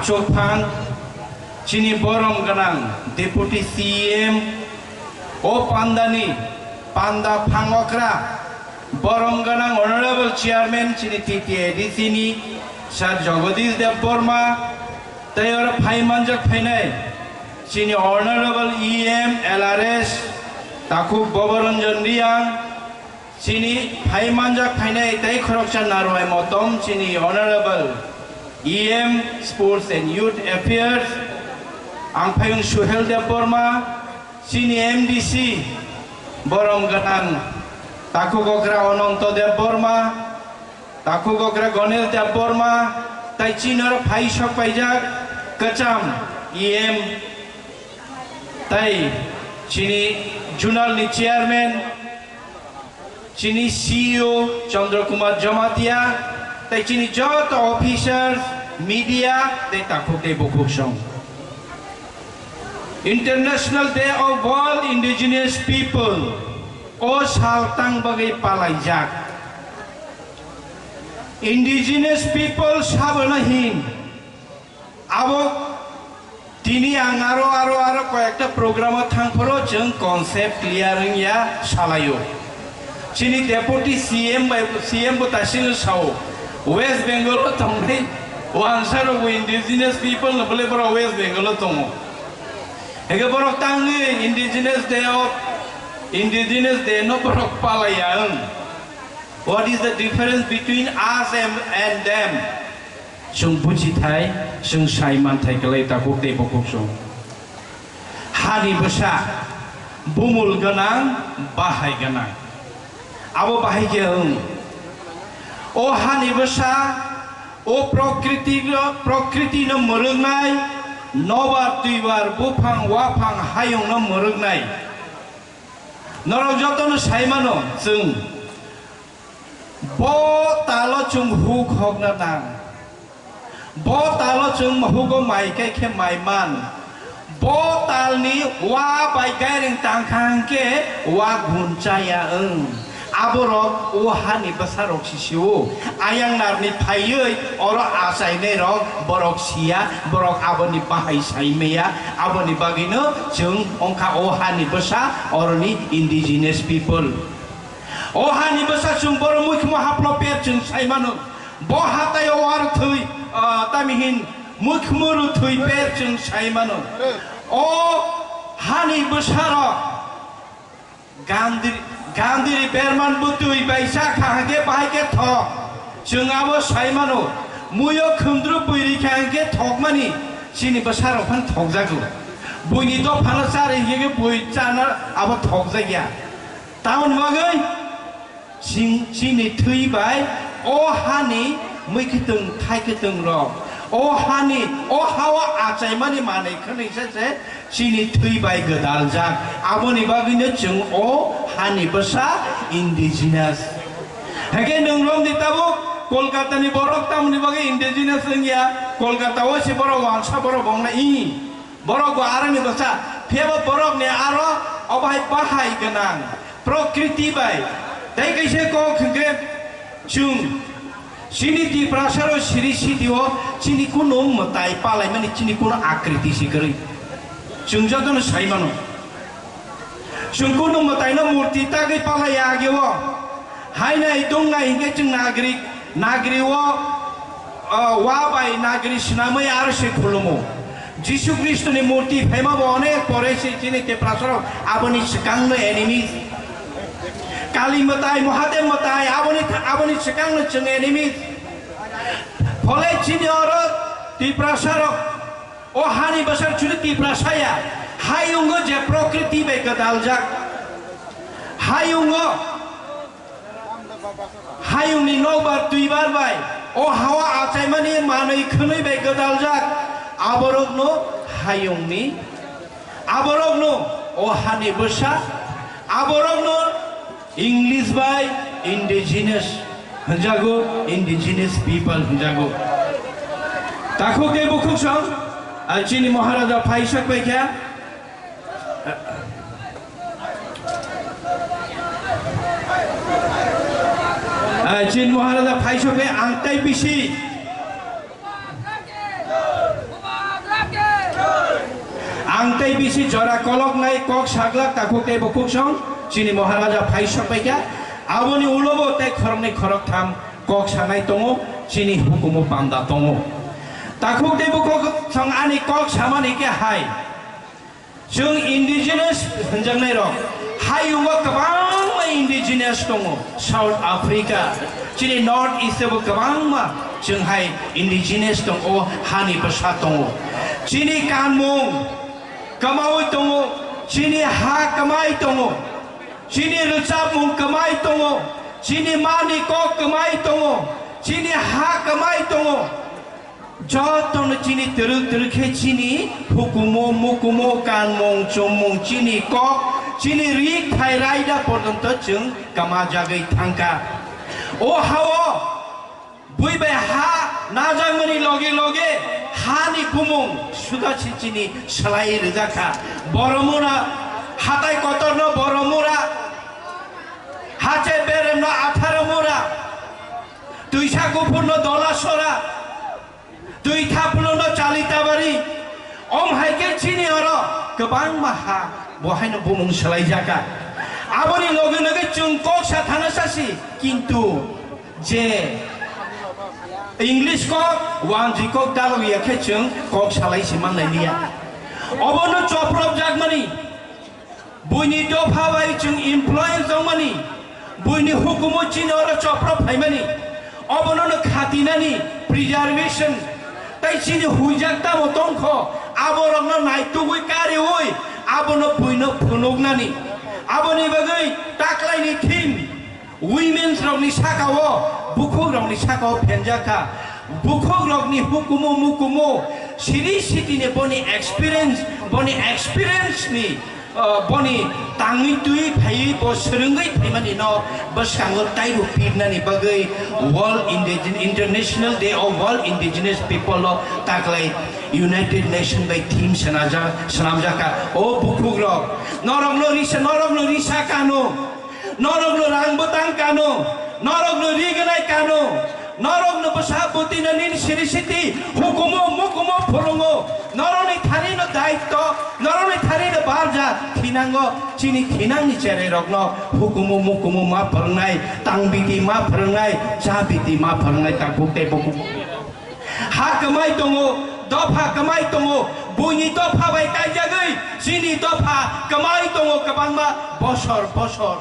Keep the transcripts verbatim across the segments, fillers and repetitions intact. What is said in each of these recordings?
Chukphang, chini borom gwnang Deputy C E M, o pandani panda phang okra, borom gwnang Honorable Chairman chini T T A D C ni Sir Jagadish Debbarma, tei oro phai manjak phainai chini Honorable E M, L R S, Takhuk Boboranjan Riang, chini phai manjak phainai tei khoroksa narwai motom chini Honorable E M Sports and Youth Affairs, ang phayung Suhel Debbarma, chini M D C, borom gwnang Takhuk okra Ononto Debbarma, Takhuk okra Ganesh Debbarma, tei chini oro phai sok paijak kwcham E M, tei chini Zonal ni Chairman, chini C E O Chandra Kumar Jamatia, tei chini joto officers, media, tei takhuk tei bukhuk song. International Day of All Indigenous People, o sal tang bagwi palaijak. Indigenous people sabono hin, abo tini ang aro, aro, aro koyekta program o thang phoro chwng concept clear wngya salaio. Chini Deputy C M bai, C M bo tasino sao, West Bengal o tongnai wansa rok bo indigenous people no bole borok West Bengal o tongo. Hingke borok tangwi Indigenous Day of, Indigenous Day no borok palaiya wng. What is the difference between us and, and them? Chwng buji thai, chwng sai man thai kwlai takhuk tei bukhuk song. Hani bwsa bumul gwnang, bahai gwnang. Abo bahai khe wng. O hani bwsa, o prokriti, prokriti no mwrwknai, nobar twibar, buphang waphang hayung no mwrwknai. Norok jotono sai mano chwng. Bo talo chwng huk hokna nang. Bo talo chwng hugo mai kai khe mai man. Bo talni wa bai gairing tang kha hwnkhe wa gun chaya wng. Aborok o hani bwsarok sisio. Ayang narni phaiwi oro achainairok borok siya, borok aboni bahai sai maya. Aboni bagwino chwng wngkha o hani bwsa, oroni indigenous people. O hani bwsa chwng borok muikhmo haplo per chwng sai mano. Bo hatai o war thwi, ah, tami hin muikhmo ru thwi per chwng sai mano. O hani bwsarok gandri, gandri berman bwtwi bai cha kha hwnkhe bahai khe thok. Chwng abo sai mano. Muiyo khumdru bwrwi kha hwnkhe thokmani chini bwsarok phan thokjago. Buini dophano chari hwnkhe bui chana abo thokjakya. Tamoni bagwi ching-, chini thwi bai o hani mui kwtwng thai kwtwng rok, o hani, o hao achaimani manwi khwnwi se se chini thwi bai gwdaljak. Aboni bagwino chwng o hani bwsa indigenous. Hake nwng romdi tabuk Kolkata ni borok tamoni bagwi indigenous wngya, Kolkata o se borok wansa borok wngna i. Borok bo aroni bwsa, phiyaba borokni aro obo hai bahai gwnang, prokriti bai. Tei kaisa kok hwnkhe chwng chini Tiprasaro siri sitio chini kunu mwtai palaimani chini kunu akriti si kwrwi. Chwng jotono sai mano. Chwng kunu mwtaino murti tagwi palaiya ageo. Hainai tongnai hwnkhe chwng nagri, nagri o, o, wa bai nagri swnamwi aro se khulumo. Jisu Khristoni murti phaima bo onek pore se chini Tiprasarok aboni swkangno enemies. Kali mwtai, Mahadev mwtai, aboni, aboni swkangno chwng enemies. Phole chini oro Tiprasarok o hani bwsar chwng Tiprasa ya. Hayungo je prokriti bai gwdaljak. Hayungo, hayungni nokbar twibar bai o hawa achaimani manwi khwnwi bai gwdaljak. Aborokno hayungni, aborokno o hani bwsa, aborokno English bai indigenous hwnjago, indigenous people hwnjago. Takhuk tei bukhuk song, ah, chini Maharaja phaisak bai kha. Ah, chini Maharaja phaisak bai ang tai bisi. Ang tei bisi jora koloknai kok saglak takhuk tei bukhuk song chini Maharaja phai sokpaikha. Aboni ulobo tei khoroknwi khoroktham kok sanai tongo, chini hukumu panda tongo. Takhuk tei bukhuk song ani kok samani khe hai. Chwng indigenous hwnjaknai rok hayungo kwbangma indigenous tongo, South Africa, chini North East o bo kwbangma chwng hai indigenous tongo, hani bwsa tongo. Chini kanmung kwmaui tongo, chini ha kwmai tongo, chini rwchapmung kwmai tongo, chini mani kok kwmai tongo, chini ha kwmai tongo. Jotono chini twrwk twrwk khe chini hukumu, mukumu, kanmung, chumung, chini kok, chini ri, thai, raida porjonto chwng kwmajagwi thangkha. O hao bui bai ha najakmani loge loge hani bumung suda si chini swlai rwjakha. Boromura, hatai kotorno Boromura, hache beremno Atharomura, twisa kuphurno Dolasora, twi thapluno Chalitabari, om hai khe chini oro kwbangma ha bo haino bumung swlaijakha. Aboni loge loge chwng kok sa thana sasi, kintu je English kok, wanjwi kok dalogya khe chwng kok salai se manlai liya. Obono choprop jakmani, buini dopha bai chwng influence wngmani, buini hukumu chini oro choprop phaimani, obono no khatinani, preservation, tai chini huijak tamo tongkho, aborokno naitugwi kariui abono buino phunuknani. Aboni bagwi taklaini theme, Women's rokni sakao, bukhuk rokni sakao phenjak kha. Bukhuk rokni hukumu mukumu, siri sitini boni experience, boni experience ni, uh, boni tangwi twi phaiwi bo swrwngwi phaimani no bwskango taibo pirnani bagwi World Indigen-, International Day of World Indigenous People o taklai United Nation bai theme swnajak, swnamjak kha. O bukhuk rok, norok no risa, norok no risa kano. Norokno rang bwtang kano, norokno ri gwnai kano, norokno bwsa bwtwino nini siri siti hukumu mukumu phurungo, norokni thanino daitto, norokni thanino barja thinango, chini thinangni cherai rokno hukumu mukumu ma phwrwngnai, tang biti ma phwrwngnai, cha biti ma phwrwngnai, takhuk tei bukhuk. Ha kwmai tongo, dopha kwmai tongo, buini dopha bai kaijagwi chini dopha kwmai tongo kwbangma bosor bosor.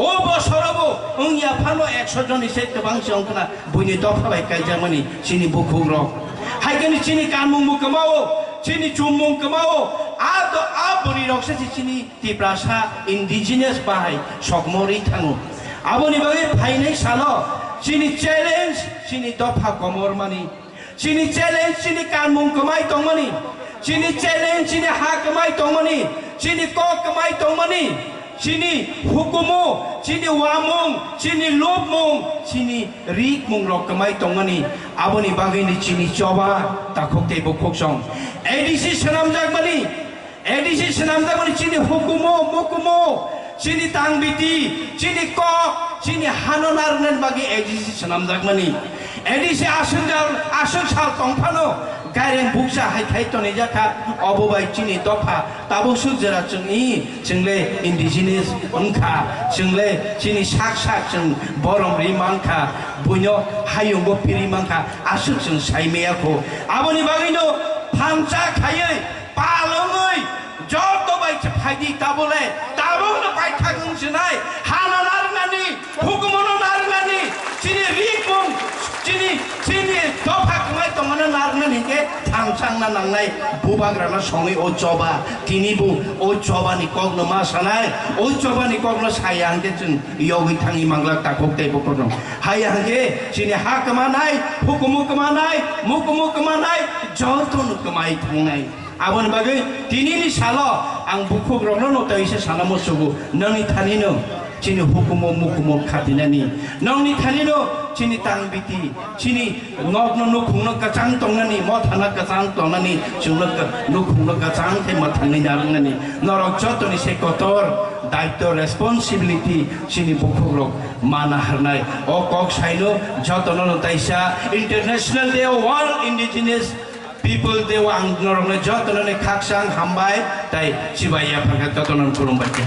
O bosorobo wngya phano ekso jonni se kwbang se wngkhna buini dopha bai kaijakmani chini bukhukrok. Haikhe chini kanmungbo kwmao, chini chummung kwmao, a do, a bwrwirok se chini Tiprasa indigenous bahai sokmo ri thango. Aboni bagwi phainai salo chini challenge, chini dopha komormani. Chini challenge, chini kanmung kwmai tongmani, chini challenge, chini ha kwmai tongmani, chini kok kwmai tongmani, chini hukumu, chini wamung, chini lobmung, chini rikmung rok kwmai tongmani, aboni bagwini chini choba takhuk tei bukhuk song A D C swnamjakmani. A D C swnamjakmani chini hukumu, mukumu, chini tangbiti, chini kok, chini hano narwknani bagwi A D C swnamjakmani. A D C aswk jal, aswk sal tongphano gaireng bukcha hai khai tonijakha, obo bai chini dopha tabuk suk jora chwngni, chwngle indigenous wngkha, chwngle chini sak sak chwng borom ri mankha, buino hayungbo piri mankha, aswk chwng sai maya kho. Aboni bagwino thansa khaiwi palwngwi joto bai se phaidi tabole, tabukno paithak wng sinai, hano narwknani, hukumono narwknani, chini rikmung, chini, chini dopha kwmai tongmano narwknani hinkhe thangsangna nangnai, bubagrano songwi o choba, tinibo o chobani kokno ma sanai, o chobani kokno saya hinkhe chwng yogwi thangwi manglak takhuk tei bukhukno. Haya hinkhe chini ha kwmanai, hukumu kwmanai, mukumu kwmanai, jotono kwmai thangnai. Aboni bagwi tinini salo ang bukhukrokno no tei se sana musugo, nangni thanino chini hukumu mukumu khatinani, nangni thanino chini tangbiti, chini nokno nukhungno kwchang tongnani, mothano kwchang tongnani, chwngno ka-, nukhungno kwchang khe mwthangwi narwknani. Norok jotoni se kotor daitto, responsibility chini bukhukrok mana harnai. O kok saino jotono no taisa International Day of World Indigenous People Day o ang norokno jotono ni khakchang hambai tai chibai ya phangkha jotono khulumbai khe.